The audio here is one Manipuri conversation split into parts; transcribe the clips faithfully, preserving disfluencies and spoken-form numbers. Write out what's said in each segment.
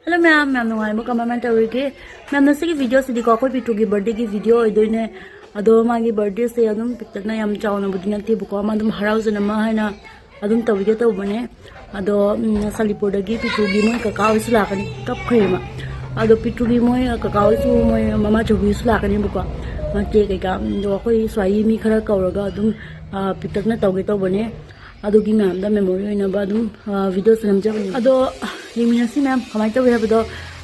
ꯍꯜꯂꯣ ꯃꯌꯥꯝ, ꯃꯌꯥꯝ ꯅꯨꯡꯉꯥꯏꯕ ꯀꯃꯥꯏ ꯀꯃꯥꯏꯅ ꯇꯧꯔꯤꯒꯦ? ꯃꯌꯥꯝꯅ ꯁꯤꯒꯤ ꯚꯤꯗꯤꯑꯣꯁꯤꯗꯤꯀꯣ ꯑꯩꯈꯣꯏ ꯄꯤꯇ꯭ꯔꯨꯒꯤ ꯕꯔꯗꯦꯒꯤ ꯚꯤꯗꯤꯑꯣ ꯑꯣꯏꯗꯣꯏꯅꯦ꯫ ꯑꯗꯣ ꯃꯥꯒꯤ ꯕꯔꯗꯦꯁꯦ ꯑꯗꯨꯝ ꯄꯤꯛꯇꯛꯅ ꯌꯥꯝ ꯆꯥꯎꯅꯕꯨꯗꯤ ꯅꯠꯇꯦꯕꯀꯣ, ꯃꯥ ꯑꯗꯨꯝ ꯍꯔꯥꯎꯖꯅꯕ ꯍꯥꯏꯅ ꯑꯗꯨꯝ ꯇꯧꯕꯤꯒꯦ ꯇꯧꯕꯅꯦ꯫ ꯑꯗꯣ ꯎꯝ, ꯁꯂꯤꯄꯨꯔꯗꯒꯤ ꯄꯤꯇ꯭ꯔꯨꯒꯤ ꯃꯣꯏ ꯀꯀꯥ ꯍꯣꯏꯁꯨ ꯂꯥꯛꯀꯅꯤ, ꯀꯞꯈ꯭ꯔꯦ ꯃꯥ꯫ ꯑꯗꯣ ꯄꯤꯇ꯭ꯔꯨꯒꯤ ꯃꯣꯏ ꯀꯀꯥ ꯍꯣꯏꯁꯨ, ꯃꯣꯏ ꯃꯃꯥ ꯆꯧꯕꯤꯁꯨ ꯂꯥꯛꯀꯅꯦꯕꯀꯣ, ꯃꯥ ꯀꯦꯛ ꯀꯩꯀꯥ꯫ ꯑꯗꯣ ꯑꯩꯈꯣꯏ ꯁ꯭ꯋꯥꯏꯒꯤ ꯃꯤ ꯈꯔ ꯀꯧꯔꯒ ꯑꯗꯨꯝ ꯑ, ꯄꯤꯛꯇꯛꯅ ꯇꯧꯒꯦ ꯇꯧꯕꯅꯦ꯫ ꯑꯗꯨꯒꯤ ꯃꯌꯥꯝꯗ ꯃꯦꯃꯣꯔꯤ ꯑꯣꯏꯅꯕ ꯑꯗꯨꯝ ꯚꯤꯗꯤꯑꯣꯁꯦ ꯅꯝꯖꯕꯅꯦ꯫ ꯑꯗꯣ ꯌꯦꯡꯃꯤꯟꯅꯁꯤ ꯃꯌꯥꯝ, ꯀꯃꯥꯏꯅ ꯇꯧꯏ ꯍꯥꯏꯕꯗꯣ꯫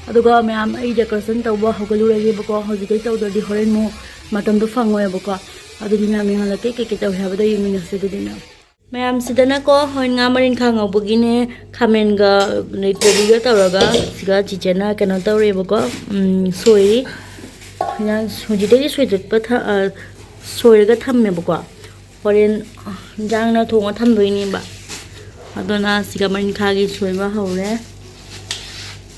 ꯑꯗꯨꯒ ꯃꯌꯥꯝ, ꯑꯩ ꯗꯦꯀꯣꯔꯦꯁꯟ ꯇꯧꯕ ꯍꯧꯒꯠꯂꯨꯔꯒꯦꯕꯀꯣ꯫ ꯍꯧꯖꯤꯛꯇꯩ ꯇꯧꯗ꯭ꯔꯗꯤ ꯍꯣꯔꯦꯟ ꯑꯃꯨꯛ ꯃꯇꯝꯗꯣ ꯐꯪꯉꯣꯏꯕꯀꯣ꯫ ꯑꯗꯨꯗꯤ ꯃꯌꯥꯝ ꯌꯦꯡꯍꯜꯂꯛꯀꯦ, ꯀꯩ ꯀꯩ ꯇꯧꯏ ꯍꯥꯏꯕꯗꯣ ꯌꯦꯡꯃꯤꯟꯅꯁꯤ ꯑꯗꯨꯗꯤ ꯃꯌꯥꯝ꯫ ꯃꯌꯥꯝ, ꯁꯤꯗꯅꯀꯣ ꯍꯣꯔꯦꯟ ꯉꯥ ꯃꯔꯤꯟꯈꯥ ꯉꯧꯕꯒꯤꯅꯦ, ꯈꯥꯃꯦꯟꯒ ꯑꯗꯩ ꯀꯣꯕꯤꯒ ꯇꯧꯔꯒ ꯁꯤꯒ ꯆꯤꯆꯦꯅ ꯀꯩꯅꯣ ꯇꯧꯔꯦꯕꯀꯣ, ꯎꯝ, ꯁꯣꯏꯔꯤ꯫ ꯏꯟꯖꯥꯡ ꯍꯧꯖꯤꯛꯇꯒꯤ ꯁꯣꯏꯗꯣꯛꯄ ꯊ-, ꯑ, ꯁꯣꯏꯔꯒ ꯊꯝꯃꯦꯕꯀꯣ꯫ ꯍꯣꯔꯦꯟ ꯏꯟꯖꯥꯡꯅ ꯊꯣꯡꯉ ꯊꯝꯗꯣꯏꯅꯦꯕ꯫ ꯑꯗꯨꯅ ꯁꯤꯒ ꯃꯔꯤꯟꯈꯥꯒꯤ ꯁꯣꯏꯕ ꯍꯧꯔꯦ꯫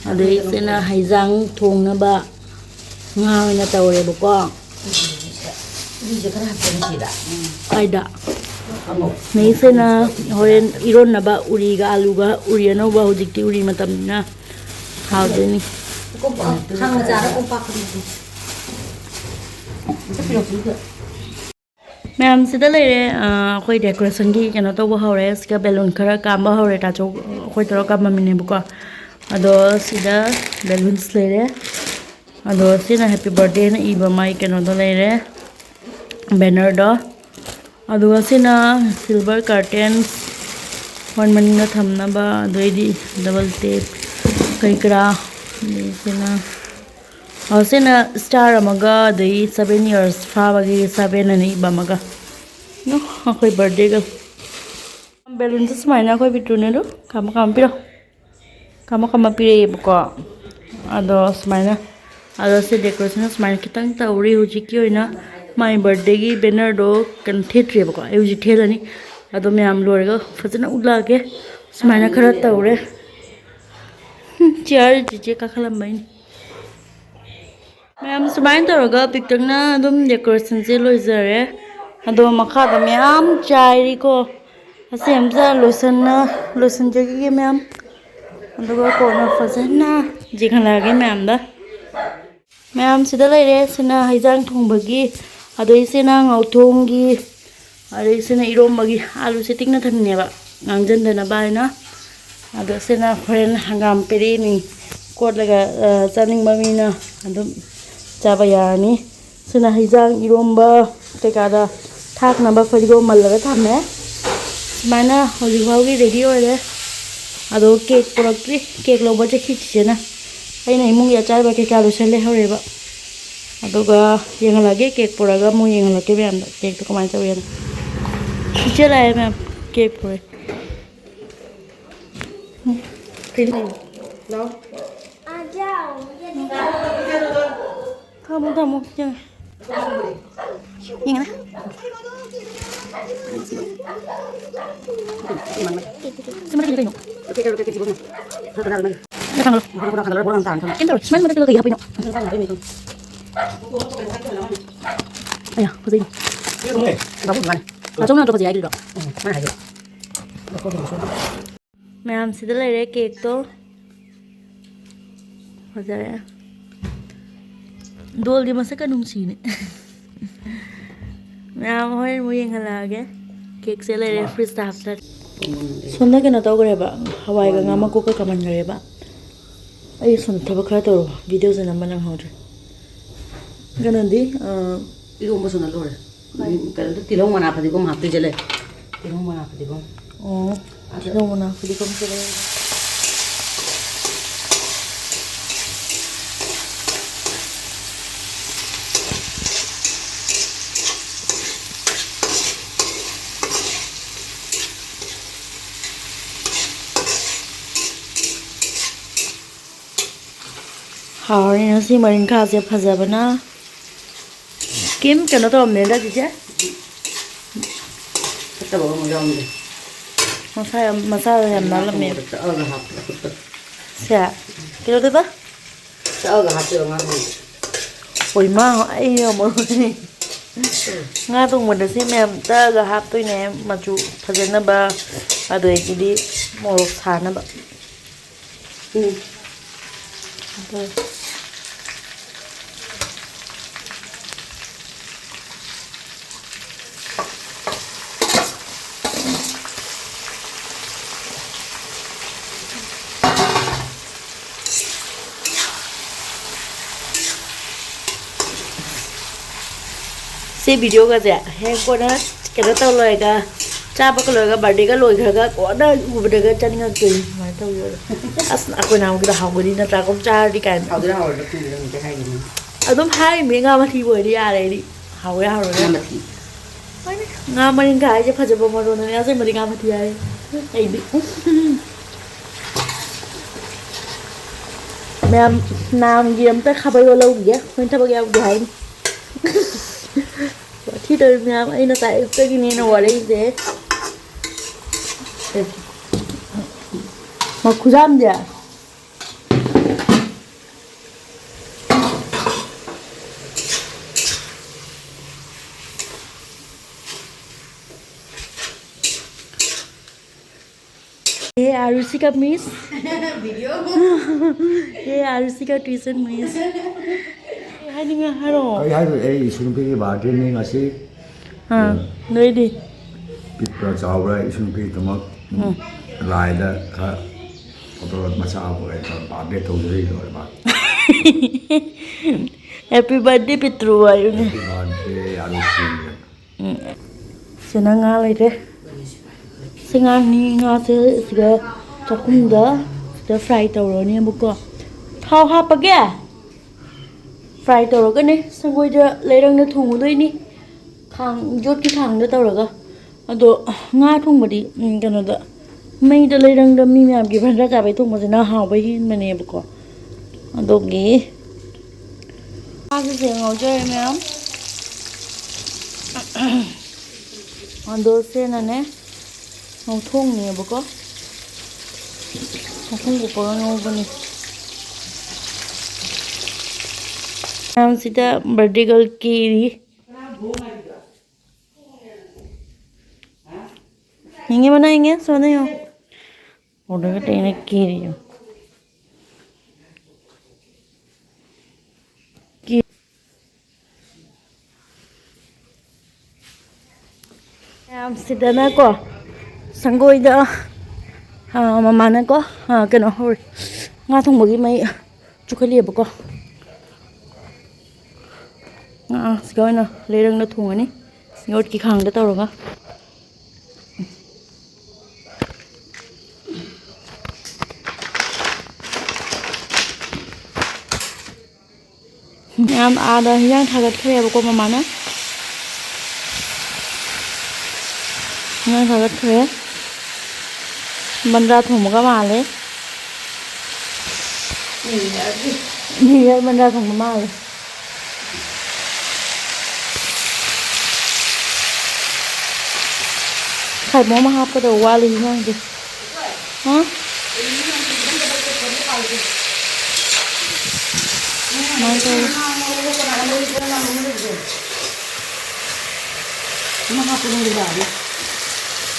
ꯑꯗꯩ ꯏꯆꯦꯅ ꯍꯩꯖꯥꯡ ꯊꯣꯡꯅꯕ ꯉꯥ ꯑꯣꯏꯅ ꯇꯧꯔꯦꯕꯀꯣ꯫ ꯎꯔꯤꯁꯦ ꯈꯔ ꯍꯥꯞꯆꯤꯟꯁꯤꯔ? ꯀꯥꯏꯗ? ꯑꯉꯧ꯫ ꯅꯩꯁꯦꯅ ꯍꯣꯔꯦꯟ ꯏꯔꯣꯟꯅꯕ ꯎꯔꯤꯒ ꯑꯂꯨꯒ, ꯎꯔꯤ ꯑꯅꯧꯕ, ꯍꯧꯖꯤꯛꯇꯤ ꯎꯔꯤ ꯃꯇꯝꯅꯤꯅ ꯍꯥꯎꯗꯣꯏꯅꯤ꯫ ꯀꯣꯝꯄꯥꯛ, ꯈꯥꯡ ꯃꯆꯥꯗ ꯀꯣꯝꯄꯥꯛ ꯈꯔ ꯍꯥꯞꯆꯤꯟꯁꯤ꯫ ꯑꯝꯇ ꯄꯤꯔꯛꯑꯣ, ꯄꯤꯔꯛꯑꯣ꯫ ꯃꯌꯥꯝꯁꯤꯗ ꯂꯩꯔꯦ꯫ ꯑ, ꯑꯩꯈꯣꯏ ꯗꯦꯀꯣꯔꯦꯁꯟꯒꯤ ꯀꯩꯅꯣ ꯇꯧꯕ ꯍꯧꯔꯦ꯫ ꯁꯤꯒ ꯕꯦꯂꯨꯟ ꯈꯔ ꯀꯥꯝꯕ ꯍꯧꯔꯦ꯫ ꯇꯥꯆꯧ ꯑꯩꯈꯣꯏ ꯇꯧꯔ ꯀꯥꯝꯃꯝꯃꯤꯅꯦꯕꯀꯣ꯫ ꯑꯗꯣ ꯁꯤꯗ ꯕꯦꯂꯨꯟꯁ ꯂꯩꯔꯦ꯫ ꯑꯗꯣ ꯁꯤꯅ ꯍꯦꯄꯤ ꯕꯥꯔꯗꯦꯅ ꯏꯕ ꯃꯥꯏ ꯀꯩꯅꯣꯗꯣ ꯂꯩꯔꯦ, ꯕꯦꯅꯔꯗꯣ꯫ ꯑꯗꯨꯒ ꯁꯤꯅ ꯁꯤꯜꯚꯔ ꯀꯥꯔꯇꯦꯟ, ꯐꯣꯟ ꯃꯅꯤꯡꯗ ꯊꯝꯅꯕ, ꯑꯗꯩꯗꯤ ꯗꯕꯜ ꯇꯦꯞ ꯀꯔꯤ ꯀꯔꯥ꯫ ꯑꯗꯩ ꯁꯤꯅ, ꯑ, ꯁꯤꯅ ꯁ꯭ꯇꯥꯔ ꯑꯃꯒ, ꯑꯗꯩ ꯁꯚꯦꯟ ꯏꯌꯔꯁ ꯐꯥꯕꯒꯤ ꯁꯚꯦꯟ ꯑꯅ ꯏꯕ ꯑꯃꯒ꯫ ꯅꯣ, ꯑꯩꯈꯣꯏ ꯕꯥꯔꯗꯦꯒ꯫ ꯕꯦꯂꯨꯟꯁꯦ ꯁꯨꯃꯥꯏꯅ ꯑꯩꯈꯣꯏ ꯕꯤꯇ꯭ꯔꯨꯅꯦ ꯑꯗꯨ ꯀꯥꯃ ꯀꯥꯃ ꯄꯤꯔꯣ꯫ ꯀꯥꯃ ꯀꯥꯃ ꯄꯤꯔꯛꯑꯦꯕꯀꯣ꯫ ꯑꯗꯣ ꯁꯨꯃꯥꯏꯅ, ꯑꯗꯣ ꯁꯤ ꯗꯦꯀꯣꯔꯦꯁꯟ ꯁꯨꯃꯥꯏꯅ ꯈꯤꯇꯪ ꯇꯧꯔꯤ꯫ ꯍꯧꯖꯤꯛꯀꯤ ꯑꯣꯏꯅ ꯃꯥꯏ ꯕꯥꯔꯗꯦꯒꯤ ꯕꯦꯅꯔꯗꯣ ꯀꯩꯅꯣ ꯊꯦꯠꯇ꯭ꯔꯤꯕꯀꯣ꯫ ꯑꯩ ꯍꯧꯖꯤꯛ ꯊꯦꯠꯂꯅꯤ꯫ ꯑꯗꯣ ꯃꯌꯥꯝ ꯂꯣꯏꯔꯒ ꯐꯖꯅ ꯎꯠꯂꯛꯑꯒꯦ꯫ ꯁꯨꯃꯥꯏꯅ ꯈꯔ ꯇꯧꯔꯦ꯫ ꯆꯤꯌꯥꯔ ꯆꯤꯆꯦ ꯀꯥꯈꯠꯂꯝꯕꯩꯅꯤ꯫ ꯃꯌꯥꯝ ꯁꯨꯃꯥꯏꯅ ꯇꯧꯔꯒ ꯄꯤꯛꯇꯛꯅ ꯑꯗꯨꯝ ꯗꯦꯀꯣꯔꯦꯁꯟꯁꯦ ꯂꯣꯏꯖꯔꯦ꯫ ꯑꯗꯣ ꯃꯈꯥꯗ ꯃꯌꯥꯝ ꯆꯥꯏꯔꯤꯀꯣ꯫ ꯑꯁꯤ ꯑꯝꯇ ꯂꯣꯏꯁꯟꯅ-, ꯂꯣꯏꯁꯟꯖꯈꯤꯒꯦ ꯃꯌꯥꯝ꯫ ꯑꯗꯨꯒ ꯀꯣꯟꯅ ꯐꯖꯅ ꯌꯦꯡꯍꯜꯂꯛꯑꯒꯦ ꯃꯌꯥꯝꯗ꯫ ꯃꯌꯥꯝ ꯁꯤꯗ ꯂꯩꯔꯦ꯫ ꯁꯤꯅ ꯍꯩꯖꯥꯡ ꯊꯣꯡꯕꯒꯤ, ꯑꯗꯩ ꯁꯤꯅ ꯉꯧꯊꯣꯡꯒꯤ, ꯑꯗꯩ ꯁꯤꯅ ꯏꯔꯣꯝꯕꯒꯤ꯫ ꯑꯥꯂꯨꯁꯦ ꯇꯤꯡꯅ ꯊꯝꯃꯤꯅꯦꯕ, ꯉꯥꯡꯖꯟꯗꯅꯕ ꯍꯥꯏꯅ꯫ ꯑꯗꯣ ꯁꯤꯅ ꯍꯣꯔꯦꯟ ꯍꯪꯒꯥꯝ ꯄꯦꯔꯦꯅꯤ ꯀꯣꯠꯂꯒ, ꯑ, ꯆꯥꯅꯤꯡꯕ ꯃꯤꯅ ꯑꯗꯨꯝ ꯆꯥꯕ ꯌꯥꯔꯅꯤ꯫ ꯁꯤꯅ ꯍꯩꯖꯥꯡ, ꯏꯔꯣꯝꯕ ꯀꯩꯀꯥꯗ ꯊꯥꯛꯅꯕ ꯐꯗꯤꯒꯣꯝ ꯃꯜꯂꯒ ꯊꯝꯃꯦ꯫ ꯁꯨꯃꯥꯏꯅ ꯍꯧꯖꯤꯛ ꯐꯥꯎꯒꯤ ꯔꯦꯗꯤ ꯑꯣꯏꯔꯦ꯫ ꯑꯗꯣ ꯀꯦꯛ ꯄꯨꯔꯛꯇ꯭ꯔꯤ, ꯀꯦꯛ ꯂꯧꯕ ꯆꯠꯈꯤ ꯆꯤꯆꯦꯅ꯫ ꯑꯩꯅ ꯏꯃꯨꯡꯒꯤ ꯑꯆꯥꯏꯕ ꯀꯩꯀꯥ ꯂꯣꯏꯁꯜꯂꯦ ꯍꯧꯔꯦꯕ꯫ ꯑꯗꯨꯒ ꯌꯦꯡꯍꯜꯂꯒꯦ, ꯀꯦꯛ ꯄꯨꯔꯛꯑꯒ ꯑꯃꯨꯛ ꯌꯦꯡꯍꯜꯂꯛꯀꯦ ꯃꯌꯥꯝꯗ ꯀꯦꯛꯇꯣ ꯀꯃꯥꯏꯅ ꯇꯧꯋꯦꯅ꯫ ꯏꯆꯦ ꯂꯥꯛꯑꯦ ꯃꯌꯥꯝ, ꯀꯦꯛ ꯄꯨꯔꯛꯑꯦ꯫ ꯀꯩꯅꯣ? ꯂꯥꯎ꯫ ꯊꯝꯃꯣ, ꯊꯝꯃꯣ, ꯌꯦꯡꯉꯦ꯫ ꯌꯦꯡꯉꯦ꯫ ꯁꯤ ꯃꯊꯛꯀꯤꯗꯤ ꯀꯩꯅꯣ? ꯈꯔ ꯊꯥꯡꯒꯠꯂꯣ꯫ ꯀꯩꯝ ꯇꯧꯔꯣꯏ꯫ ꯁꯨꯃꯥꯏꯅ ꯃꯊꯛꯇ ꯀꯩ ꯍꯥꯞꯄꯤꯅꯣ? ꯑꯌꯥ, ꯐꯖꯩꯅꯦ꯫ ꯅꯥꯆꯣꯝ ꯅꯥꯆꯣꯝ ꯐꯖꯩ ꯍꯥꯏꯗꯨꯗꯣ꯫ ꯃꯌꯥꯝ ꯁꯤꯗ ꯂꯩꯔꯦ ꯀꯦꯛꯇꯣ꯫ ꯐꯖꯔꯦ꯫ ꯗꯣꯜꯗꯤ ꯃꯁꯛꯀ ꯅꯨꯡꯁꯤꯅꯦ꯫ ꯃꯌꯥꯝ ꯍꯣꯔꯦꯟ ꯑꯃꯨꯛ ꯌꯦꯡꯍꯜꯂꯛꯑꯒꯦ꯫ ꯀꯦꯛꯁꯦ ꯂꯩꯔꯦ ꯐ꯭ꯔꯤꯖꯇ ꯍꯥꯞꯆꯜꯂꯦ꯫ ꯁꯣꯝꯗ ꯀꯩꯅꯣ ꯇꯧꯈ꯭ꯔꯦꯕ, ꯍꯋꯥꯏꯒ ꯉꯥ ꯃꯀꯣꯛꯀ ꯀꯥꯃꯟꯈ꯭ꯔꯦꯕ꯫ ꯑꯩ ꯁꯣꯝꯗ ꯊꯕꯛ ꯈꯔ ꯇꯧꯔꯨꯕ, ꯚꯤꯗꯤꯑꯣꯁꯦ ꯅꯝꯕ ꯅꯪꯍꯧꯗ꯭ꯔꯦ꯫ ꯀꯩꯅꯣꯗꯤ, ꯑ, ꯏꯔꯣꯝꯕꯁꯨ ꯅ ꯂꯣꯏꯔꯦ꯫ ꯍꯣꯏ꯫ ꯀꯩꯅꯣꯗ ꯇꯤꯜꯍꯧ ꯃꯅꯥ ꯐꯗꯤꯒꯣꯝ ꯍꯥꯞꯇꯣꯏꯁꯦ ꯂꯩ꯫ ꯇꯤꯜꯍꯧ ꯃꯅꯥ ꯐꯗꯤꯒꯣꯝ꯫ ꯑꯣ, ꯑꯗ ꯇꯤꯜꯍꯧ ꯃꯅꯥ ꯐꯗꯤꯒꯣꯝꯁꯦ ꯂꯩ꯫ ꯍꯥꯎꯔꯅꯤ ꯉꯁꯤ ꯃꯔꯤꯡꯈꯥꯁꯦ ꯐꯖꯕꯅ꯫ ꯀꯩꯝ ꯀꯩꯅꯣ ꯇꯧꯔꯝꯃꯦꯗ ꯆꯤꯆꯦ꯫ ꯐꯠꯇꯕ ꯑꯃ ꯌꯥꯎꯔꯝꯗꯦ꯫ ꯃꯁꯥ ꯌꯥꯝ, ꯃꯁꯥꯗ ꯌꯥꯝ ꯅꯥꯜꯂꯝꯃꯦ꯫ ꯉꯥ ꯊꯣꯡꯕꯗ ꯆꯠꯂꯒ ꯍꯥꯞꯄꯗ ꯐꯠꯇꯕ꯫ ꯁꯦ, ꯀꯩꯗꯧꯗꯣꯏꯕ? ꯆꯠꯂꯒ ꯍꯥꯞꯇꯣꯏꯕ ꯉꯥ ꯊꯣꯡꯕꯗ꯫ ꯍꯣꯏ ꯃꯥ, ꯑꯩ ꯉꯝꯃꯔꯣꯏ꯫ ꯉꯥ ꯊꯣꯡꯕꯗ ꯁꯤ ꯃꯌꯥꯝ ꯆꯠꯂꯒ ꯍꯥꯞꯇꯣꯏꯅꯦ, ꯃꯆꯨ ꯐꯖꯅꯕ, ꯑꯗꯨꯗꯒꯤꯗꯤ ꯃꯣꯔꯣꯛ ꯁꯥꯅꯕ꯫ ꯎꯝ꯫ ꯁꯤ ꯚꯤꯗꯤꯑꯣꯒꯁꯦ ꯍꯦꯛ ꯀꯣꯟꯅ ꯀꯩꯅꯣ ꯇꯧ ꯂꯣꯏꯔꯒ, ꯆꯥꯕꯒ ꯂꯣꯏꯔꯒ, ꯕꯥꯔꯗꯦꯒ ꯂꯣꯏꯈ꯭ꯔꯒ ꯀꯣꯟꯅ ꯎꯕꯗꯒ ꯆꯥꯅꯤꯡꯉꯛꯇꯣꯏꯅꯤ꯫ ꯑꯗꯨꯃꯥꯏꯅ ꯇꯧꯕꯤꯌꯣ꯫ ꯑꯁ, ꯑꯩꯈꯣꯏ ꯅꯍꯥꯟꯃꯨꯛꯀꯤꯗꯣ ꯍꯥꯎꯒꯅꯤ ꯅꯠꯇ꯭ꯔꯥ? ꯀꯨꯝ ꯆꯥꯔꯗꯤ ꯀꯥꯏꯅ꯫ ꯍꯥꯎꯗꯣꯏꯔꯥ ꯍꯥꯎꯔꯣꯏꯗ꯭ꯔꯥ ꯈꯪꯗꯦ, ꯅꯪ ꯍꯧꯖꯤꯛ ꯍꯥꯏꯔꯤꯅꯦ꯫ ꯑꯗꯨꯝ ꯍꯥꯏꯔꯤꯃꯦ, ꯉꯥ ꯃꯊꯤꯕꯨ ꯑꯣꯏꯔꯗꯤ ꯌꯥꯔꯦ ꯑꯩꯗꯤ꯫ ꯍꯥꯎꯒꯦꯔꯥ ꯍꯥꯎꯔꯣꯏꯒꯦꯔꯥ꯫ ꯉꯥ ꯃꯊꯤ꯫ ꯍꯣꯏꯅꯦ, ꯉꯥ ꯃꯔꯤꯡꯈꯥ ꯍꯥꯏꯁꯦ ꯐꯖꯕ ꯃꯔꯣꯟꯅꯦ, ꯑꯁꯦꯡꯕꯗꯤ ꯉꯥ ꯃꯊꯤ ꯍꯥꯏ꯫ ꯑꯩꯗꯤ꯫ ꯃꯌꯥꯝ, ꯅꯥꯝꯒꯤ ꯑꯝꯇ ꯈꯥꯕꯩꯔꯣ ꯂꯧꯈꯤꯒꯦ, ꯑꯩꯈꯣꯏ ꯊꯕꯛ ꯌꯥꯎꯗꯦ ꯍꯥꯏꯅꯤ꯫ ꯋꯥꯊꯤ ꯇꯧꯔꯤ ꯃꯌꯥꯝ, ꯑꯩꯅ ꯉꯁꯥꯏ ꯑꯌꯨꯛꯇꯒꯤꯅꯦꯅ ꯋꯥꯔꯛꯏꯁꯦ꯫ ꯃꯈꯨꯖꯥꯝꯗꯤ꯫ ꯑꯦ ꯑꯥꯔꯨꯁꯤꯀ ꯃꯤꯁ꯫ ꯚꯤꯗꯤꯑꯣ꯫ ꯑꯦ ꯑꯥꯔꯨꯁꯤꯀ ꯇ꯭ꯋꯤꯁꯟ ꯃꯤꯁ꯫ ꯍꯥꯏꯅꯤꯡꯉꯦ ꯍꯥꯏꯔꯣ꯫ ꯑꯩ ꯍꯥꯏꯔꯣꯏ, ꯑꯩ ꯏꯁꯨ ꯅꯨꯄꯤꯒꯤ ꯕꯥꯔꯗꯦꯅꯤ ꯉꯁꯤ꯫ ꯑꯥ, ꯅꯣꯏꯗꯤ? ꯄꯤꯛꯄ꯭ꯔꯥ ꯆꯥꯎꯕ꯭ꯔꯥ, ꯏꯁꯨ ꯅꯨꯄꯤꯒꯤꯗꯃꯛ ꯎꯝ꯫ ꯂꯥꯏꯗ ꯈꯔ ꯐꯣꯇꯣ ꯃꯆꯥ ꯑꯃ ꯄꯨꯔꯛꯑꯦ, ꯕꯥꯔꯗꯦ ꯇꯧꯖꯔꯤ ꯂꯣꯏꯔꯦ ꯃꯥ꯫ Happy birthday ꯄꯤꯇ꯭ꯔꯨ ꯍꯥꯏꯌꯨꯅꯦ꯫ Happy birthday ꯑꯥꯔꯨꯁꯤ꯫ ꯎꯝ꯫ ꯁꯤꯅ ꯉꯥ ꯂꯩꯔꯦ꯫ ꯁꯤ ꯉꯥꯅꯤ, ꯉꯥꯁꯦ ꯁꯤꯗ ꯆꯥꯛꯈꯨꯝꯗ ꯁꯤꯗ ꯐ꯭ꯔꯥꯏ ꯇꯧꯔꯅꯦꯕꯀꯣ꯫ ꯊꯥꯎ ꯍꯥꯞꯄꯒꯦ꯫ ꯐ꯭ꯔꯥꯏ ꯇꯧꯔꯒꯅꯦ ꯁꯪꯒꯣꯏꯗ ꯂꯩꯔꯪꯗ ꯊꯣꯡꯉꯨꯗꯣꯏꯅꯤ꯫ ꯈꯥꯡ, ꯌꯣꯠꯀꯤ ꯈꯥꯡꯗ ꯇꯧꯔꯒ꯫ ꯑꯗꯣ ꯉꯥ ꯊꯣꯡꯕꯗꯤ, ꯎꯝ, ꯀꯩꯅꯣꯗ, ꯃꯩꯗ ꯂꯩꯔꯪꯗ ꯃꯤ ꯃꯌꯥꯝꯒꯤ ꯚꯟꯗꯥ ꯆꯥꯕꯩ ꯊꯣꯡꯕꯁꯤꯅ ꯍꯥꯎꯕ ꯍꯦꯟꯕꯅꯦꯕꯀꯣ꯫ ꯑꯗꯨꯒꯤ ꯉꯥꯁꯤꯁꯦ ꯉꯧꯖꯔꯦ ꯃꯌꯥꯝ꯫ ꯑꯗꯣ ꯁꯦꯅꯅꯦ ꯉꯧꯊꯣꯡꯅꯦꯕꯀꯣ꯫ ꯃꯈꯨꯝ ꯀꯨꯞꯄꯒ ꯉꯧꯕꯅꯤ꯫ ꯃꯌꯥꯝꯁꯤꯗ ꯕꯥꯔꯗꯦ ꯒꯔꯜ ꯀꯦꯔꯤ꯫ ꯌꯦꯡꯉꯦ ꯃꯅꯥ ꯌꯦꯡꯉꯦ, ꯁꯣꯝꯗ ꯌꯦꯡꯉꯣ꯫ ꯑꯣꯔꯗꯔꯒ ꯇꯧꯔꯤꯅ ꯀꯦꯔꯤ ꯌꯦꯡꯉꯣ꯫ ꯁꯤꯗꯅꯀꯣ, ꯁꯪꯒꯣꯏꯗ, ꯑ, ꯃꯃꯥꯅꯀꯣ, ꯑ, ꯀꯩꯅꯣ ꯍꯧꯔꯤ, ꯉꯥ ꯊꯣꯡꯕꯒꯤ ꯃꯩ ꯆꯨꯈꯠꯂꯤꯑꯕꯀꯣ꯫ ꯉꯥ ꯁꯤꯗ ꯑꯣꯏꯅ ꯂꯩꯔꯪꯅ ꯊꯣꯡꯉꯅꯤ, ꯌꯣꯠꯀꯤ ꯈꯥꯡꯗ ꯇꯧꯔꯒ꯫ ꯃꯌꯥꯝ ꯑꯥꯗ ꯍꯤꯟꯖꯥꯡ ꯊꯥꯒꯠꯈ꯭ꯔꯦꯕꯀꯣ ꯃꯃꯥꯅ꯫ ꯍꯤꯟꯖꯥꯡ ꯊꯥꯒꯠꯈ꯭ꯔꯦ꯫ ꯕꯟꯗ꯭ꯔꯥ ꯊꯣꯡꯕꯒ ꯃꯥꯜꯂꯦ꯫ ꯅ꯭ꯌꯨ ꯌꯔ ꯕꯟꯗ꯭ꯔꯥ ꯊꯣꯡꯕ ꯃꯥꯜꯂꯦ꯫ ꯈꯥꯏꯕꯣꯛ ꯑꯃ ꯍꯥꯞꯀꯗꯕ ꯋꯥꯠꯂꯤ ꯍꯤꯟꯖꯥꯡꯁꯦ꯫ ꯍꯥ? ꯀꯃꯥꯏꯅ ꯇꯧꯔꯤ?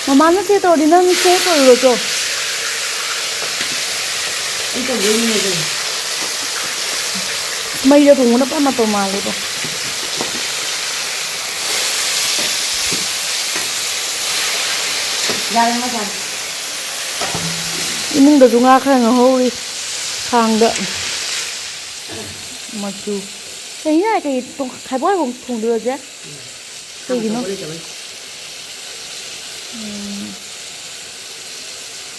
ꯃꯃꯥꯅ ꯁꯦ ꯇꯧꯔꯗꯤ ꯅꯪ ꯁꯦ ꯇꯧꯔꯤꯔꯣ ꯆꯣ? ꯃꯩꯗ ꯊꯣꯡꯕꯅ ꯄꯨꯔꯥ ꯃꯇꯧ ꯃꯥꯜꯂꯦꯀꯣ꯫ ꯌꯥꯔꯦ ꯃꯆꯥ꯫ ꯏꯃꯨꯡꯗꯁꯨ ꯉꯥ ꯈꯔ ꯉꯧꯍꯧꯔꯤ ꯈꯥꯡꯗ꯫ ꯃꯆꯨ꯫ ꯀꯩꯅꯣ ꯌꯥꯏ, ꯀꯩ ꯇꯣ-, ꯈꯥꯏꯕꯣꯛ ꯍꯥꯏꯕꯣꯛ ꯊꯣꯡꯗꯣꯏꯔꯣ ꯆꯦ? ꯀꯩꯒꯤꯅꯣ? ꯑꯆꯧꯕ ꯂꯩꯇꯕꯩ꯫ ꯎꯝ꯫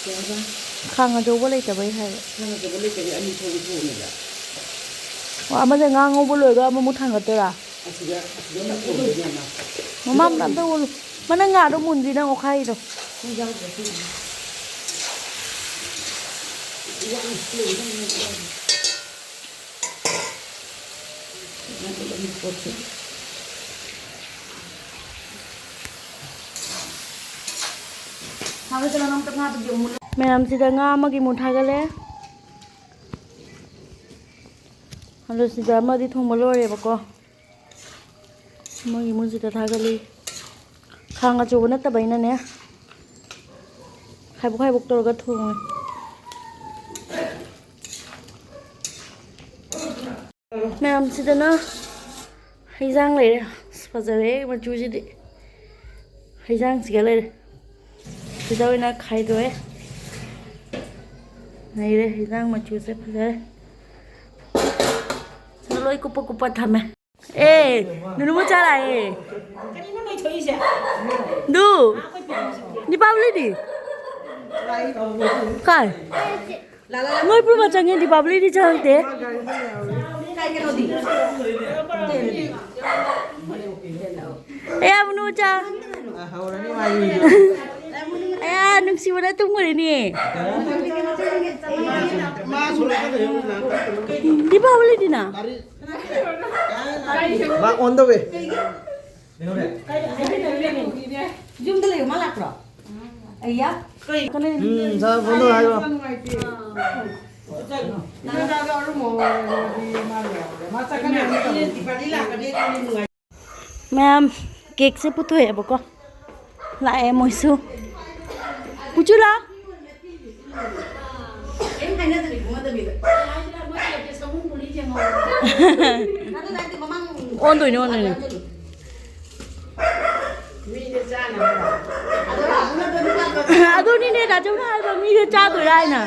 ꯀꯩ ꯍꯥꯏꯕ? ꯈꯥꯡ ꯑꯆꯧꯕ ꯂꯩꯇꯕꯩ ꯍꯥꯏꯕ꯫ ꯈꯥꯡ ꯑꯆꯧꯕ ꯂꯩꯇꯕꯩ ꯑꯅꯤ ꯊꯣꯛꯅ ꯊꯣꯡꯉꯦꯕ꯫ ꯑꯣ, ꯑꯃꯁꯦ ꯉꯥ ꯉꯧꯕ ꯂꯣꯏꯔꯒ ꯑꯃꯃꯨꯛ ꯊꯥꯡꯒꯠꯇꯣꯏꯔꯥ? ꯑꯁꯤꯗ, ꯑꯁꯤꯗ ꯑꯃꯨꯛ ꯊꯣꯡꯗꯣꯏꯅꯦ ꯑꯃ꯫ ꯃꯃꯥ ꯑꯝꯇ, ꯑꯝꯇ ꯎꯠꯂꯨ꯫ ꯃꯅꯪ ꯉꯥꯗꯣ ꯃꯨꯟꯗ꯭ꯔꯤ ꯅꯪ ꯑꯣꯠꯈꯥꯏꯔꯤꯗꯣ꯫ ꯃꯩ ꯌꯥꯎꯗ꯭ꯔꯦ ꯁꯤꯗꯤ꯫ ꯃꯌꯥꯝꯁꯤꯗ ꯉꯥ ꯑꯃꯒꯤ ꯃꯨꯠ ꯍꯥꯏꯒꯠꯂꯦ꯫ ꯑꯗꯣ ꯁꯤꯗ ꯑꯃꯗꯤ ꯊꯣꯡꯕ ꯂꯣꯏꯔꯦꯕꯀꯣ꯫ ꯃꯣꯏꯒꯤ ꯃꯨꯟꯁꯤꯗ ꯊꯥꯒꯠꯂꯤ꯫ ꯈꯥꯡ ꯑꯆꯧꯕ ꯅꯠꯇꯕꯅꯤꯅꯅꯦ, ꯈꯥꯏꯕꯣꯛ ꯈꯥꯏꯕꯣꯛ ꯇꯧꯔꯒ ꯊꯣꯡꯉꯦ꯫ ꯃꯌꯥꯝꯁꯤꯗꯅ ꯍꯩꯖꯥꯡ ꯂꯩꯔꯦ꯫ ꯑꯁ, ꯐꯖꯔꯦ ꯃꯆꯨꯁꯤꯗꯤ꯫ ꯍꯩꯖꯥꯡꯁꯤꯒ ꯂꯩꯔꯦ꯫ ꯁꯤꯗ ꯑꯣꯏꯅ ꯈꯥꯏꯗꯣꯛꯑꯦ꯫ ꯂꯩꯔꯦ, ꯍꯩꯖꯥꯡ ꯃꯆꯨꯁꯦ ꯐꯖꯔꯦ꯫ ꯁꯤꯗ ꯂꯣꯏ ꯀꯨꯞꯄ ꯀꯨꯞꯄ ꯊꯝꯃꯦ꯫ ꯑꯦ, ꯅꯨꯅꯨ ꯃꯆꯥ ꯂꯥꯛꯑꯦ꯫ ꯀꯔꯤꯅꯣ ꯅꯣꯏ ꯊꯣꯛꯏꯁꯦ? ꯗꯨ, ꯗꯤꯄꯥꯕꯂꯤꯗꯤ? ꯀꯥꯏ? ꯃꯣꯏ ꯄꯨꯝꯕ ꯆꯪꯉꯦ, ꯗꯤꯄꯥꯕꯂꯤꯗꯤ ꯆꯪꯉꯛꯇꯦ꯫ ꯑꯦ, ꯃꯨꯅꯨ ꯆꯥ꯫ ꯑꯦ, ꯅꯨꯡꯁꯤꯕꯅ ꯇꯨꯝꯈ꯭ꯔꯦꯅꯦ꯫ ꯗꯤꯄꯥꯕꯂꯤꯗꯤꯅ? ꯃꯥ on the way꯫ ꯌꯨꯝꯗ ꯂꯩꯕ ꯃꯥ ꯂꯥꯛꯄ꯭ꯔꯣ? ꯑꯩꯌꯥ꯫ ꯎꯝ, ꯁꯥꯔ, ꯐꯣꯟꯗꯣ ꯍꯥꯏꯔꯣ꯫ ꯃꯌꯥꯝ, ꯀꯦꯛꯁꯦ ꯄꯨꯊꯣꯛꯑꯦꯕꯀꯣ꯫ ꯂꯥꯛꯑꯦ ꯃꯣꯏꯁꯨ꯫ ꯄꯨꯆꯨ ꯂꯥꯎ꯫ ꯑꯣꯟꯗꯣꯏꯅꯦ, ꯑꯣꯟꯗꯣꯏꯅꯦ꯫ ꯑꯗꯨꯅꯤꯅꯦ, ꯔꯥꯖꯨꯅ ꯍꯥꯏꯕ, ꯃꯤꯁꯦ ꯆꯥꯗꯣꯏꯔꯥ ꯍꯥꯏꯅ꯫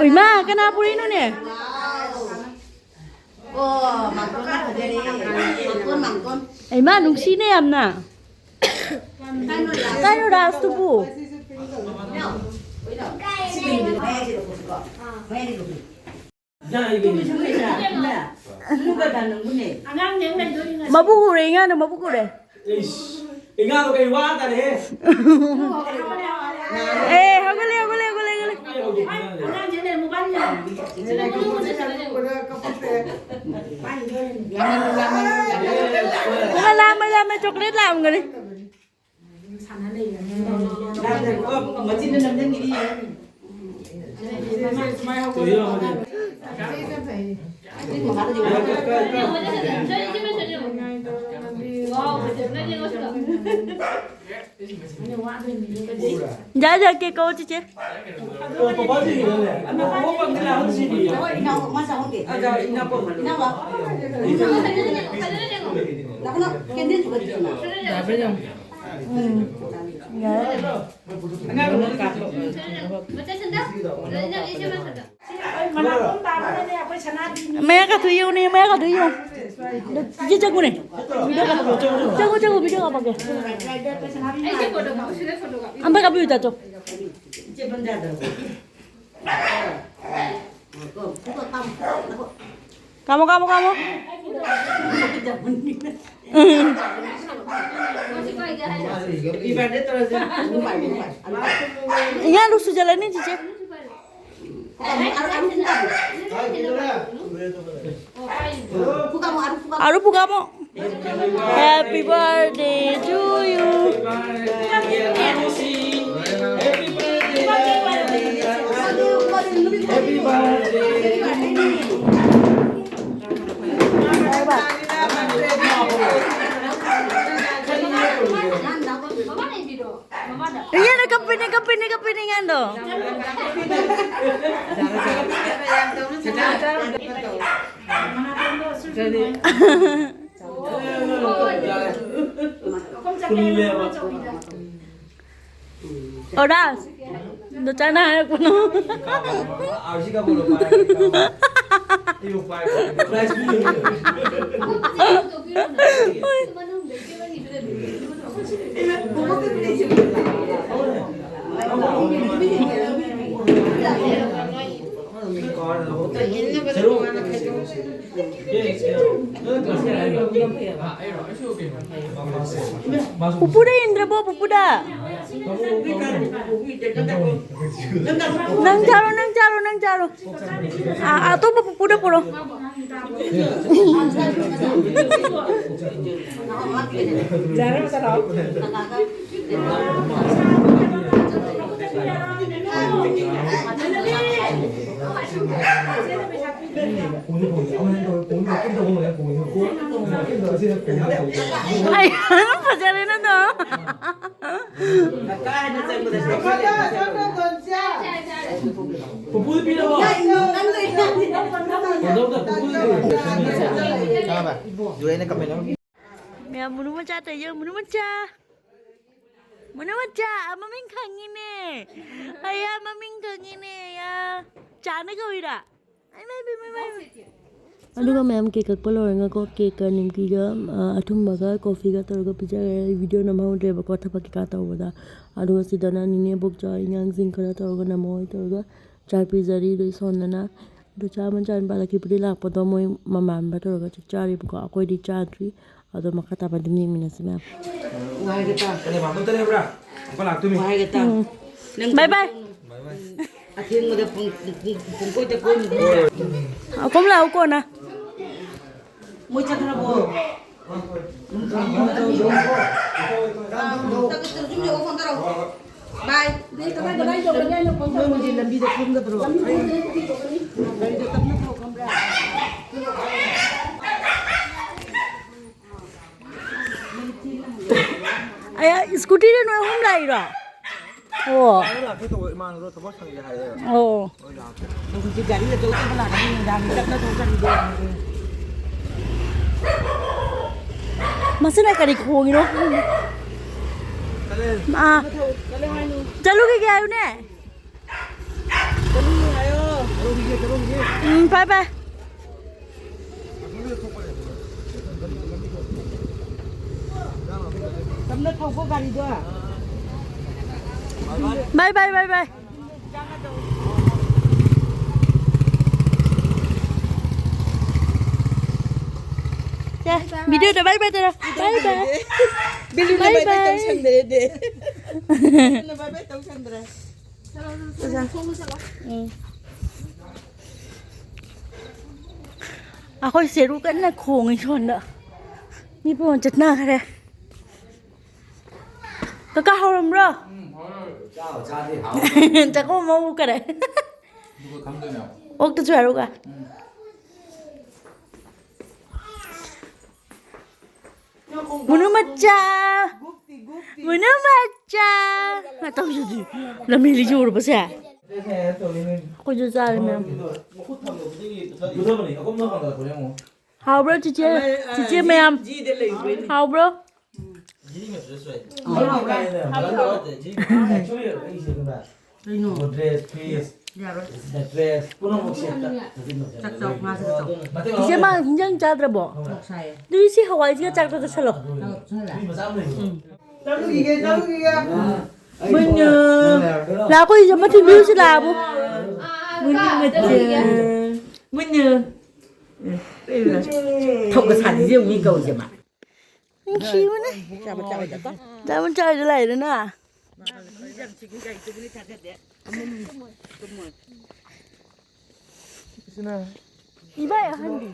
ꯏꯃꯥ, ꯀꯅꯥ ꯄꯨꯔꯛꯏꯅꯣꯅꯦ? ꯏꯃꯥ, ꯅꯨꯡꯁꯤꯅꯦ ꯌꯥꯝꯅ꯫ ꯀꯥꯏꯅꯣ ꯔꯥꯖꯇꯨꯕꯨ? ꯃꯕꯨꯛ ꯎꯔꯦ, ꯏꯉꯥꯅ ꯃꯕꯨꯛ ꯎꯔꯦ꯫ ꯏꯁ, ꯏꯉꯥꯗꯣ ꯀꯩ ꯋꯥ ꯇꯥꯔꯦꯍꯦ꯫ ꯑꯦ, ꯍꯧꯒꯠꯂꯦ, ꯍꯧꯒꯠꯂꯦ, ꯍꯧꯒꯠꯂꯦ, ꯍꯧꯒꯠꯂꯦ꯫ ꯂꯥꯝꯃꯦ, ꯂꯥꯝꯃꯦ, ꯂꯥꯝꯃꯦ, chocolate ꯂꯥꯝꯒꯅꯤ꯫ ꯌꯥꯏ, ꯌꯥꯏ, ꯀꯦꯛ ꯀꯛꯑꯣ, ꯆꯤꯆꯦ꯫ ꯎꯝ, ꯌꯥꯔꯦ꯫ ꯃꯌꯥ ꯀꯥꯊꯨ ꯌꯦꯡꯉꯨꯅꯦ, ꯃꯌꯥ ꯀꯥꯊꯨ ꯌꯦꯡꯉꯨ꯫ ꯁꯤ ꯆꯪꯉꯨꯅꯦ꯫ ꯆꯪꯉꯨ, ꯆꯪꯉꯨ, ꯚꯤꯗꯤꯑꯣ ꯀꯥꯞꯄꯛꯀꯦ꯫ ꯑꯝꯇ ꯀꯥꯞꯄꯤꯌꯨ, ꯇꯥꯆꯧ꯫ ꯀꯥꯝꯃꯣ, ꯀꯥꯝꯃꯣ, ꯀꯥꯝꯃꯣ꯫ ꯎꯝ꯫ ꯏꯌꯥ, ꯂꯨ ꯁꯨꯖꯜꯂꯅꯤ, ꯆꯤꯆꯦ꯫ ꯑꯥꯔꯨ ꯐꯨꯒꯥꯃꯣ꯫ Happy birthday to you. Iyan na, kape na, kape na, kape na nga, no? Oras. Doon siya na, ano po, no? ꯄꯨꯄꯨꯗ ꯏꯟꯗ꯭ꯔꯕꯣ, ꯄꯨꯄꯨꯗ? ꯅꯪ ꯆꯥꯔꯣ, ꯅꯪ ꯆꯥꯔꯣ, ꯅꯪ ꯆꯥꯔꯣ꯫ ꯑꯥ, ꯑꯇꯣꯞꯄ ꯄꯨꯄꯨꯗ ꯄꯨꯔꯣ꯫ ꯑꯩ ꯐꯖꯔꯦ ꯅꯪꯗꯣ꯫ ꯄꯨꯄꯨꯗ ꯄꯤꯔꯕꯣ? ꯀꯩꯗꯧꯗ ꯄꯨꯄꯨꯗ ꯄꯤꯔꯕꯣ? ꯆꯪꯉꯕ? ꯌꯨ ꯑꯦꯟ ꯀꯃꯦꯟ ꯑꯃ꯫ ꯃꯌꯥꯝ ꯃꯨꯅꯨ ꯃꯆꯥ ꯇꯧꯔꯤꯁꯦ, ꯃꯨꯅꯨ ꯃꯆꯥ꯫ ꯃꯨꯅꯨ ꯃꯆꯥ, ꯃꯃꯤꯡ ꯈꯪꯉꯤꯅꯦ꯫ ꯑꯌꯥ, ꯃꯃꯤꯡ ꯈꯪꯉꯤꯅꯦ꯫ ꯑꯌꯥ, ꯆꯥꯅ ꯀꯧꯏꯔꯥ? ꯑꯩ ꯃꯥꯏ ꯄꯦꯝꯃ, ꯃꯥꯏ ꯄꯦꯝꯃ꯫ ꯑꯗꯨꯒ ꯃꯌꯥꯝ ꯀꯦꯛ ꯀꯛꯄ ꯂꯣꯏꯔꯒꯀꯣ, ꯀꯦꯛꯀ ꯅꯤꯝꯀꯤꯒ, ꯑ, ꯑꯊꯨꯝꯕꯒ ꯀꯣꯐꯤꯒ ꯇꯧꯔꯒ ꯄꯤꯖꯔꯦ꯫ ꯑꯩ ꯚꯤꯗꯤꯑꯣ ꯅꯝꯍꯧꯗ꯭ꯔꯦꯕꯀꯣ, ꯊꯕꯛ ꯀꯩꯀꯥ ꯇꯧꯕꯗ꯫ ꯑꯗꯨꯒ ꯁꯤꯗꯅ ꯅꯤꯅꯦ ꯕꯣꯛꯆꯥ ꯏꯟꯖꯥꯡꯁꯤꯡ ꯈꯔ ꯇꯧꯔꯒ ꯅꯝꯃꯣꯏ ꯇꯧꯔꯒ ꯆꯥꯛ ꯄꯤꯖꯔꯤ꯫ ꯑꯗꯨ ꯁꯣꯝꯗꯅ ꯑꯗꯨ ꯆꯥ ꯃꯆꯥ ꯅꯨꯄꯥ ꯂꯛꯈꯤꯄꯨꯔꯤ ꯂꯥꯛꯄꯗꯣ ꯃꯣꯏ ꯃꯃꯥꯟꯅꯕ ꯇꯧꯔꯒ ꯆꯥꯛ ꯆꯥꯔꯤꯕꯀꯣ꯫ ꯑꯩꯈꯣꯏꯗꯤ ꯆꯥꯗ꯭ꯔꯤ꯫ ꯑꯗꯣ ꯃꯈꯥ ꯇꯥꯕ ꯑꯗꯨꯝ ꯌꯦꯡꯃꯤꯟꯅꯁꯤ ꯃꯌꯥꯝ꯫ ꯋꯥ ꯍꯥꯏꯒꯦ ꯇꯥꯎ꯫ ꯀꯅꯥ ꯃꯥꯟꯕ ꯇꯔꯦꯕ꯭ꯔꯥ? ꯑꯃꯨꯛꯀ ꯂꯥꯛꯇꯣꯏꯅꯤ꯫ ꯋꯥ ꯍꯥꯏꯒꯦ ꯇꯥꯎ꯫ ꯎꯝ꯫ ꯅꯪ bye bye꯫ ꯑꯊꯦꯡꯕꯗ ꯄꯨꯡ, ꯄꯨꯡ, ꯄꯨꯡ ꯀꯣꯏꯗ ꯀꯣꯏꯅꯨ꯫ ꯑ, ꯀꯣꯝ ꯂꯥꯛꯎ ꯀꯣꯟꯅ꯫ ꯃꯣꯏ ꯆꯠꯈ꯭ꯔꯕꯣ? ꯕꯥꯏ꯫ ꯅꯣꯏ ꯍꯧꯖꯤꯛ ꯂꯝꯕꯤꯗ ꯐꯝꯒꯗ꯭ꯔꯣ? ꯒꯥꯔꯤꯗꯣ ꯇꯞꯅ ꯊꯧ ꯈꯪꯕ꯭ꯔꯥ? ꯑꯌꯥ, ꯁ꯭ꯀꯨꯇꯤꯗ ꯅꯣꯏ ꯑꯍꯨꯝ ꯂꯥꯛꯏꯔꯣ? ꯑꯣ꯫ ꯑꯗ ꯂꯥꯛꯀꯦ ꯇꯧꯕ ꯏꯃꯥꯟꯅꯕꯗꯣ ꯊꯕꯛ ꯁꯪꯗꯦ ꯍꯥꯏꯌꯦ꯫ ꯑꯣ꯫ ꯍꯣꯏ, ꯂꯥꯛꯀꯦ꯫ ꯍꯧꯖꯤꯛꯇꯤ ꯒꯥꯔꯤ ꯑꯆꯧꯕ ꯂꯥꯛꯀꯅꯤ, ꯅꯨꯡꯗꯥꯡ ꯇꯞꯅ ꯊꯧꯖꯟꯒꯦ꯫ ꯃꯁꯤꯅ ꯀꯔꯤ ꯈꯣꯡꯉꯤꯅꯣ? ꯆꯠꯂꯦ꯫ ꯑꯥ꯫ ꯆꯠꯂꯦ ꯍꯥꯏꯅꯨ꯫ ꯆꯠꯂꯨꯈꯤꯒꯦ ꯍꯥꯏꯌꯨꯅꯦ꯫ ꯆꯠꯂꯨꯈꯤꯒꯦ ꯍꯥꯏꯌꯣ꯫ ꯎꯝ, ꯐꯔꯦ, ꯐꯔꯦ꯫ ꯇꯞꯅ ꯊꯧꯀꯣ ꯒꯥꯔꯤꯗꯣ꯫ ꯕꯥꯏ, ꯕꯥꯏ, ꯕꯥꯏ, ꯕꯥꯏ꯫ ꯁꯦ, ꯚꯤꯗꯤꯑꯣꯗ ꯕꯥꯏ ꯕꯥꯏ ꯇꯧꯔꯣ꯫ ꯕꯥꯏ ꯕꯥꯏ꯫ ꯕꯤꯂꯨꯅ ꯕꯥꯏ ꯕꯥꯏ ꯕꯥꯏ ꯇꯧ ꯕꯥꯏ꯫ ꯁꯪꯗ꯭ꯔꯦꯅꯦ꯫ ꯕꯤꯂꯨꯅ ꯕꯥꯏ ꯕꯥꯏ ꯇꯧ ꯁꯪꯗ꯭ꯔꯦ꯫ ꯎꯝ꯫ ꯑꯩꯈꯣꯏ ꯆꯦꯔꯨ ꯀꯟꯅ ꯈꯣꯡꯉꯤ ꯁꯣꯝꯗ꯫ ꯃꯤ ꯄꯨꯝꯅꯃꯛ ꯆꯠꯅꯈ꯭ꯔꯦ꯫ ꯀꯀꯥ ꯍꯧꯔꯝꯕ꯭ꯔꯣ? ꯎꯝ, ꯍꯧꯔꯦ꯫ ꯆꯥꯕ ꯆꯥꯗꯦ, ꯍꯥꯎ꯫ ꯆꯥꯛꯈꯣꯝ ꯑꯃ ꯎꯈꯔꯦ꯫ ꯑꯗꯨꯒ ꯈꯪꯗꯣꯏꯅꯦ꯫ ꯑꯣꯛꯇꯁꯨ ꯍꯥꯏꯔꯨꯒ꯫ ꯎꯝ꯫ ꯃꯨꯅꯨ ꯃꯆꯥ, ꯃꯨꯅꯨ ꯃꯆꯥ꯫ ꯇꯧꯁꯤꯗꯤ, ꯂꯝꯍꯦꯜꯂꯤꯁꯤ ꯎꯔꯕꯁꯦ꯫ ꯑꯩꯈꯣꯏꯁꯨ ꯆꯥꯔꯦ ꯃꯌꯥꯝ꯫ ꯍꯥꯎꯕ꯭ꯔꯣ ꯆꯤꯆꯦ? ꯆꯤꯆꯦ ꯃꯌꯥꯝ, ꯍꯥꯎꯕ꯭ꯔꯣ? ꯀꯩꯅꯣ? ꯗ꯭ꯔꯦꯁ, ꯐꯤꯁ, ꯌꯥꯔꯣꯏ꯫ ꯗ꯭ꯔꯦꯁ ꯄꯨꯝꯅꯃꯛ ꯁꯦꯠꯇ꯫ ꯆꯥꯛ ꯆꯥꯎ, ꯉꯥ ꯈꯔ ꯆꯥꯎ꯫ ꯏꯆꯦ, ꯃꯥ ꯍꯤꯟꯖꯥꯡ ꯆꯥꯗ꯭ꯔꯕꯣ? ꯃꯣꯔꯣꯛ ꯁꯥꯏꯌꯦ꯫ ꯑꯗꯨꯗꯤ ꯁꯤ ꯍꯋꯥꯏꯁꯤꯒ ꯆꯥꯛꯇꯣ ꯆꯠꯁꯜꯂꯣ꯫ ꯑꯧ, ꯆꯠꯁꯜꯂꯦ꯫ ꯃꯤ ꯃꯆꯥ ꯑꯃ ꯂꯩꯕꯗꯣ꯫ ꯎꯝ꯫ ꯆꯠꯂꯨꯈꯤꯒꯦ, ꯆꯠꯂꯨꯈꯤꯒꯦ꯫ ꯃꯨꯟꯅꯨ꯫ ꯂꯥꯛꯑꯣ, ꯏꯆꯦ, ꯃꯊꯤ ꯕꯤꯔꯨꯁꯤ ꯂꯥꯛꯑꯕꯣ? ꯃꯨꯟꯅꯨ ꯃꯆꯥ꯫ ꯃꯨꯟꯅꯨ꯫ ꯊꯧꯒ ꯁꯥꯔꯤꯁꯦ ꯌꯦꯡꯉꯨ, ꯃꯤ ꯀꯧꯔꯤꯁꯦ ꯃꯥ꯫ ꯅꯨꯡꯁꯤꯕꯅꯦ꯫ ꯆꯥꯕ ꯆꯥꯔꯣꯏꯗꯀꯣ꯫ ꯆꯥꯕ ꯆꯥꯔꯣꯏꯗ ꯂꯥꯛꯏꯗꯅ꯫ ꯏꯕꯥꯏ ꯑꯍꯟꯗꯤ꯫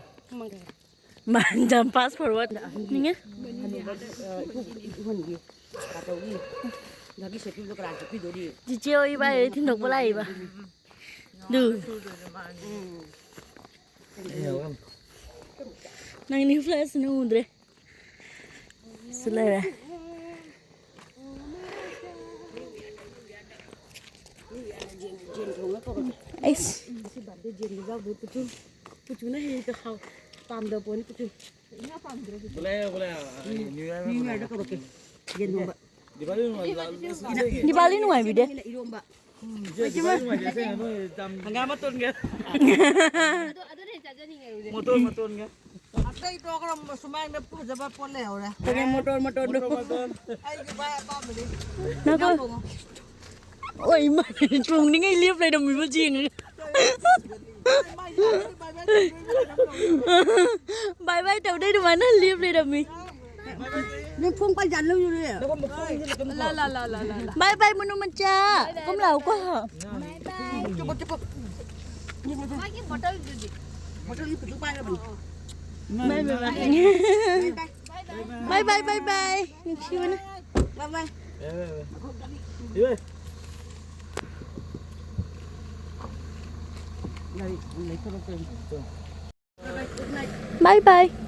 ꯃꯥꯟꯗꯝ ꯄꯥꯁ ꯐꯣꯔꯋꯥꯔꯗ꯫ ꯅꯤꯡꯉꯦ꯫ ꯆꯤꯆꯦ ꯍꯣꯏ ꯏꯕꯥꯏ ꯍꯣꯏ ꯊꯤꯟꯗꯣꯛꯄ ꯂꯥꯛꯏꯕ꯫ ꯑꯗꯨ꯫ ꯅꯪ ꯅ꯭ꯌꯨ ꯐ꯭ꯂꯦꯁ ꯅꯪ ꯎꯗ꯭ꯔꯦ꯫ ꯁꯤ ꯂꯩꯔꯦ꯫ ꯑꯩꯁ꯫ ꯀꯨꯆꯨꯅ ꯍꯦꯛꯇ ꯍꯥꯎ-, ꯄꯥꯝꯗꯕ ꯄꯣꯠꯅꯤ ꯀꯨꯆꯨ꯫ ꯕꯣꯂꯦ, ꯕꯣꯂꯦ, ꯑꯩ ꯅ꯭ꯌꯨ ꯌꯔ ꯅ꯭ꯌꯨ ꯌꯔꯗ ꯀꯧꯔꯛꯀꯦ꯫ ꯌꯦꯟ ꯊꯣꯡꯕ꯫ ꯗꯤꯋꯥꯂꯤ ꯅꯨꯡꯉꯥꯏꯕꯤꯗꯦ꯫ ꯏꯔꯣꯝꯕ꯫ ꯏꯆꯦ, ꯗꯤꯋꯥꯂꯤ ꯅꯨꯡꯉꯥꯏꯕꯤꯗꯦ꯫ ꯏꯆꯦ, ꯗꯤꯋꯥꯂꯤ ꯅꯨꯡꯉꯥꯏꯕꯤꯗꯦ, ꯏꯆꯦ, ꯅꯣꯏ ꯇꯝ-, ꯍꯪꯒꯥꯝ ꯃꯇꯣꯟꯒ꯫ ꯑꯗꯨ, ꯑꯗꯨꯅ ꯍꯦꯟꯅ ꯆꯥꯖꯅꯤꯡꯉꯦ ꯑꯩꯗꯤ꯫ ꯃꯣꯇꯣꯔ ꯃꯇꯣꯟꯒ꯫ ꯑꯇꯩ ꯇꯣꯛꯈ꯭ꯔꯣ, ꯁꯨꯃꯥꯏꯅ ꯐꯖꯕ ꯄꯣꯠ ꯂꯩꯍꯧꯔꯦ꯫ ꯀꯔꯤ ꯃꯣꯇꯣꯔ ꯃꯇꯣꯟꯗꯣ? ꯃꯣꯇꯣꯔ ꯃꯇꯣꯟ꯫ ꯑꯩꯒꯤ ꯚꯥꯏ ꯑꯄꯥꯝꯕꯅꯤ꯫ ꯅꯪ ꯏꯟꯖꯥꯡ ꯊꯣꯡꯉꯣ꯫ ꯑꯣ, ꯏꯃꯥ, ꯆꯣꯡꯅꯤꯡꯉꯩ ꯂꯦꯞ ꯂꯩꯔꯝꯃꯤꯕ ꯌꯦꯡꯉꯒ꯫ ꯕꯥꯏ ꯕꯥꯏ ꯇꯧꯗꯣꯏ ꯑꯗꯨꯃꯥꯏꯅ ꯂꯦꯞ ꯂꯩꯔꯝꯃꯤ꯫ ꯅꯪ ꯊꯣꯡ ꯄꯥꯟ ꯌꯥꯜꯂꯝꯃꯤꯅꯦ꯫ ꯂꯥ, ꯂꯥ, ꯂꯥ, ꯂꯥ, ꯂꯥ, ꯂꯥ꯫ ꯕꯥꯏ ꯕꯥꯏ, ꯃꯨꯅꯨ ꯃꯆꯥ꯫ ꯀꯝ ꯂꯥꯛꯎꯀꯣ꯫ ꯆꯨꯞꯄꯣ, ꯆꯨꯞꯄꯣ꯫ ꯃꯥꯒꯤ ꯕꯣꯇꯜꯗꯨꯗꯤ꯫ ꯕꯣꯇꯜꯗꯤ ꯄꯤꯛꯇ꯭ꯔꯨ ꯄꯥꯏꯔꯕꯅꯤ꯫ ꯕꯥꯏ ꯕꯥꯏ ꯕꯥꯏ꯫ ꯕꯥꯏ ꯕꯥꯏ꯫ ꯕꯥꯏ ꯕꯥꯏ, ꯕꯥꯏ ꯕꯥꯏ꯫ ꯅꯨꯡꯁꯤꯕꯅꯦ꯫ ꯕꯥꯏ ꯕꯥꯏ꯫ ꯏꯕꯦ꯫ ꯂꯥꯏꯔꯤꯛ ꯂꯩꯊꯣꯔꯛꯇꯣꯏꯅꯤ꯫ ꯕꯥꯏ ꯕꯥꯏ꯫